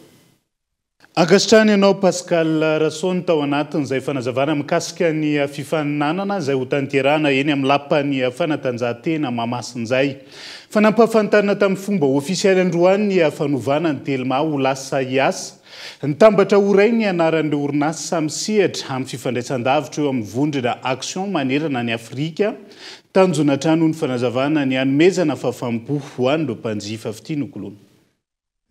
Ankasitrahana ianao Pascal Rason tao anatin'izay fanazavana mikasika ny fifaninanana izay hotanterahana eny amin'ny lapan'ny fanatanjahantena Mahamasina izay. Fa nampahafantarina tamin'ny fomba ofisialy androany ny fanovana ny Telma ho lasa Yas. Nitambatra ho iray ny anaran'ireo orinasa misehatra amin'ny fifandraisan-davitra eo amin'ny vondrona Axian manerana an'i Afrika. Tanjona hatrany hoy ny fanazavana ny hanomezana fahafaham-po ho an'ireo mpanjifa fitia nokoloina.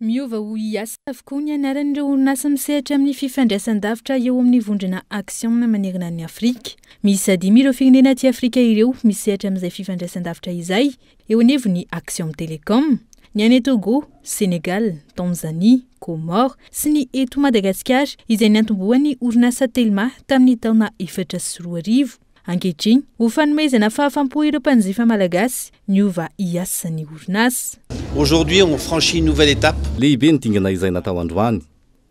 Miova ho Yas avokoa ny anaran'ireo orinasa misehatra amin'ny fifandraisan-davitra eo amin'ny vondrona Axian manerana an'i Afrika. Miisa dimy ireo firenena aty Afrika ireo misehatra amin'izay fifandraisan-davitra izay eo anivon'ny Axian Telecom. Ny any Togo, Sénégal, Tanzanie, Comores sy ny eto Madagasikara izay niantombohan'ny orinasa Telma tamin'ny taona 2004. Ankehitriny, ho fanomezana fahafampo ireo mpanjifa malagasy, niova hiasa ny orinasa. Aujourd'hui, on franchit une nouvelle étape. Lehibe ny dingana izay natao androany.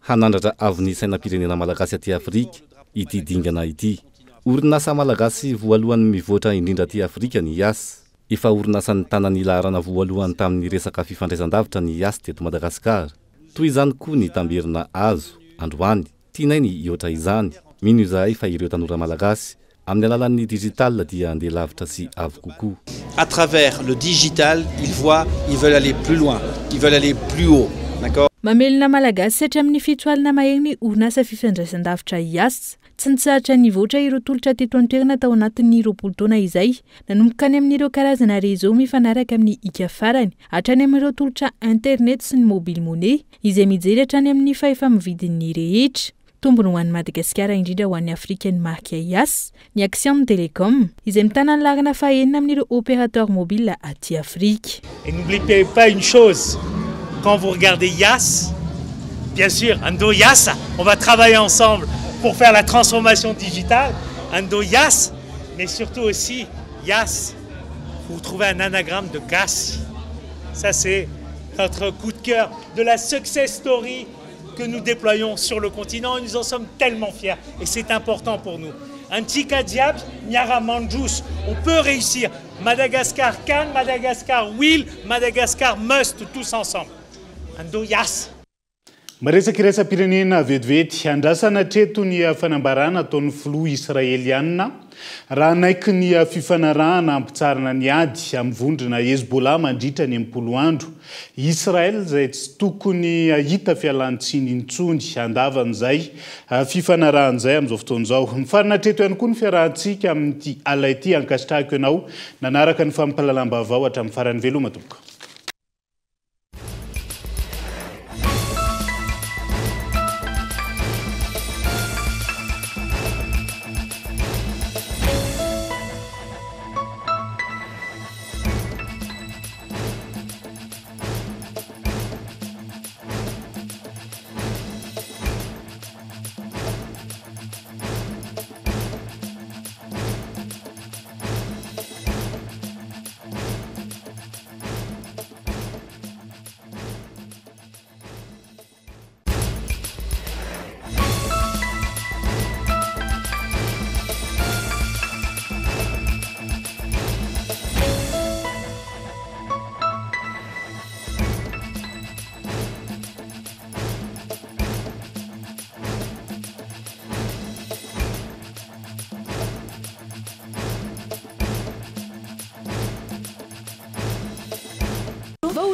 Hanandratra avo ny sainam-pirenena malagasy aty Afrika ity dingana ity. Orinasa malagasy voalohany mivoatra indrindra aty Afrika ny Yas. Efa orinasa nitana ny laharana voalohany tamin'ny resaka fifandraisan-davitra ny Yas teto Madagasikara. Toy izany koa ny tamberina azo androany. Tianay ny hihoatra izany. Mino izahay fa ireo tanora malagasy, amin'ny alalan'ny digital dia handeha lavitra sy avo kokoa. À travers le digital, ils voient, ils veulent aller plus loin, ils veulent aller plus haut, d'accord? Mamelona Malagasy hatramin'ny fito alina mahery ny orinasa fifandraisan-davitra Yas. Tsy nitsahatra nivoatra ireo tolotra teto an-toerana tao anatin'ny 20 taona izay, nanomboka any amin'ireo karazana réseau mifanaraka amin'ny hika farany, hatrany amin'ireo tolotra internet sy ny mobile money. izay mijery hatrany amin'ny fahefa-mividin'ny rehetra. Tombony ho an'i Madagasikara indrindra ho an'i Afrika ny marika Yas, ny Axian Telecom, izay mitana ny laharana fahaenina amin'ireo opérateur mobile aty Afrika. Et n'oubliez pas une chose, quand vous regardez Yas, bien sûr, Ando Yas, on va travailler ensemble pour faire la transformation digitale, Ando Yas, mais surtout aussi Yas, vous trouvez un anagramme de Gasy. Ça c'est notre coup de cœur de la success story que nous déployons sur le continent et nous en sommes tellement fiers et c'est important pour nous. Antsika jiaby, miara mandroso, on peut réussir. Madagascar can, Madagascar will, Madagascar must, tous ensemble. Andao hiasa. Miresaka iraisam-pirenena vetivety, andrasana hatreto ny fanambarana ataon'ny filoha Israeliana raha hanaiky ny fifanarahana hampitsaharana ny ady amin'ny vondrona Hezbollah mandritra ny 60 andro. Israel izay tsy tokony hahita fialan-tsiny intsony handavan'izay fifanarahana izay amin'izao fotoana izao. Mifarana hatreto ihany koa ny fiarahantsika amin'ity alina ity. Ankasitrahako ianao nanaraka ny fampahalalam-baovao hatramin'ny farany. Veloma tompoko.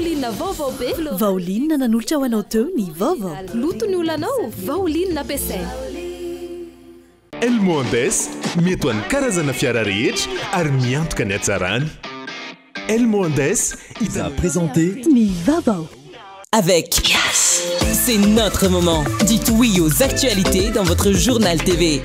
Vaoline vaovao be. Vaoline nanolotra ho anao teo ny vaovao. Loto ny olanao, Vaoline ampiasaina. Elmo Andes, mety ho an'ny karazana fiara rehetra ary miantoka ny hatsarany. Elmo Andes, a présenté ny vaovao. Avec Yes. C'est notre moment. Dites oui aux actualités dans votre journal TV.